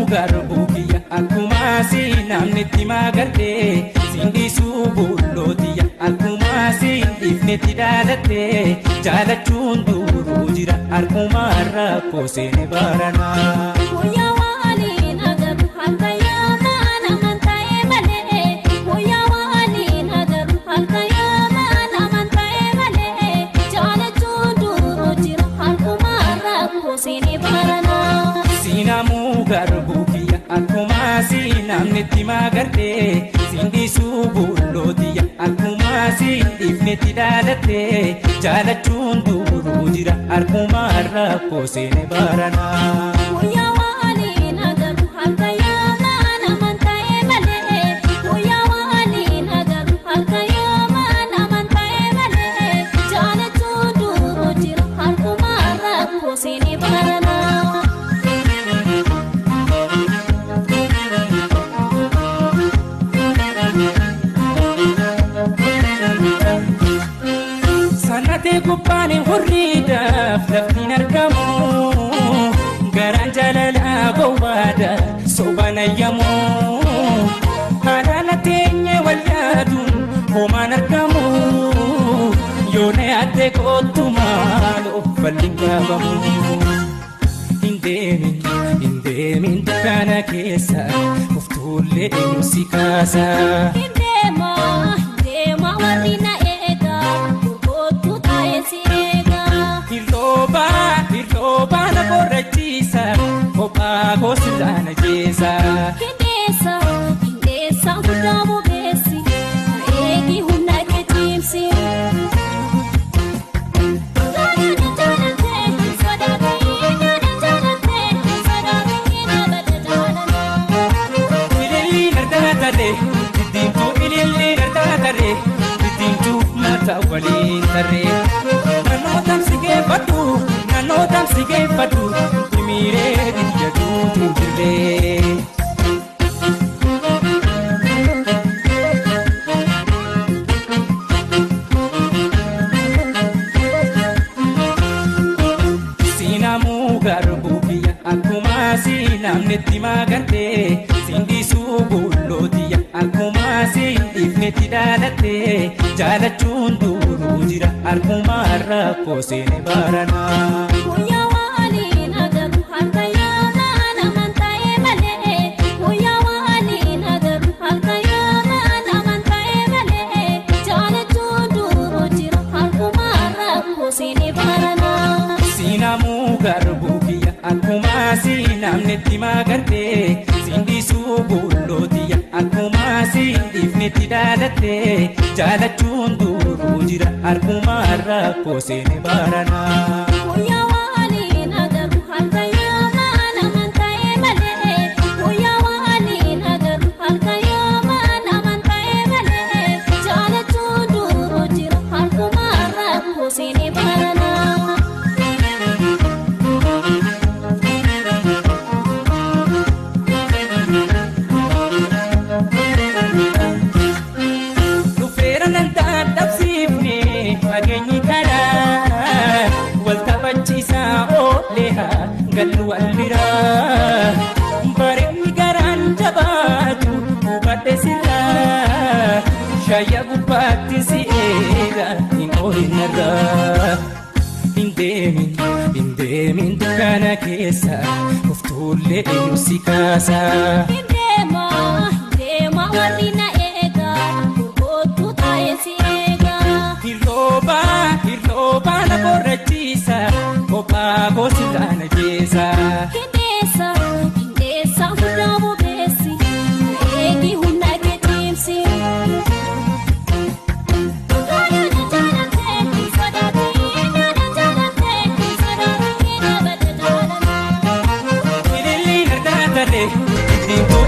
Garbuu kiyya akkuma siin namnitti magartee siin dhiisuu bullootiya akkuma siin dhiifnetti dhaalattee jaalachuun duruu jira harkuma rakkoo seene baranaa. Guyyaa waliin agarru halkan yaamaan amantaa'ee malee. Guyyaa waliin agarru halkan yaamaan amantaa'ee malee. Jaalachuun duruu jira harkuma rakkoo seene baranaa. Siinamuu garbuu kiyya akkuma siin namnitti magartee siin dhiisuu bullootiya akkuma siin dhiifnetti dhaalattee jaalachuun duruu jira harkuma rakkoo seene baranaa. Guyyaa waliin agarru halkan yaamaan amantaa'ee malee. Guyyaa waliin agarru halkan yaamaan amantaa'ee malee. Jaalachuun duruu jira harkuma rakkoo seene baranaa. Sanatee gubbaan hurriidhaaf laftiin argamu garaan jaalalaa gowwaadha sobaan ayyamu haadhaan teenye wal yaaduun homaan argamu yoona yaaddee kootu maaloo falliin qaabamu. Hin deemin hin deemin dukkaana keessa kuftuullee eenyu si kaasa. Hin deema warri na eega gurgurtuu taa'ee si eega. Hirroobaa hirroobaa na qorrachiisa kophaa koosirraa na jeesa. Hindeessa hindeessa guddaa bobeessi na eegi humna kee cimsi. Jaalala jaalatee hin sodaatiin jaalala jaalatee hin sodaatiin abada jaalala. Ililli nardaa tarree diddiimtuu ililli nardaa tarree diddiimtuu mataa waliin tarree. Naannoo tamsi geeffadhu naannoo tamsi geeffadhu himiiree biyya duutuu jirree. Siinamuu garbuu kiyya akkuma siin namnitti magartee siin dhiisuu bullootiya akkuma siin dhiifnetti dhaalattee jaalachuun duruu jira harkuma rakkoo seene baranaa. Guyyaa waliin agarru halkan yaamaan amantaa'ee malee. Guyyaa waliin agarru halkan yaamaan amantaa'ee malee. Jaalachuun duruu jira harkuma rakkoo seene baranaa. Siinamuu garbuu kiyya akkuma siin namnitti magartee siin dhiisuu bullootiya akkuma siin dhiifnetti dhaalattee jaalachuun duruu jira harkuma rakkoo seene baranaa. Guyyaa waliin agarru halkan yaamaan amantaa'ee malee. Guyyaa waliin agarru halkan yaamaan amantaa'ee malee. Jaalachuun duruu jira harkuma rakkoo seene baranaa. Dhufeera nan dadhabsiifne fageenyi karaa wal taphachiisaa oolee haa gallu wal biraa. Bareedni garaan jabaatu hubadhe sirraa shaayyaa gubbaatti si eega hin oolinarraa. Hin deemin hin deemin dukkaana keessa kuftuullee eenyu si kaasa. Hin deema hin deema warri na eega gurgurtuu taa'ee si eega. Hirroobaa hirroobaa na qorrachiisa kophaa koosirraa na jeesa. Hindeessa hindeessa guddaa bobeessi na eegi humna kee cimsi. Jaalala jaalatee hin sodaatiin jaalala jaalatee hin sodaatiin abada jaalala. Ililli nardaa tarree diddiimtuu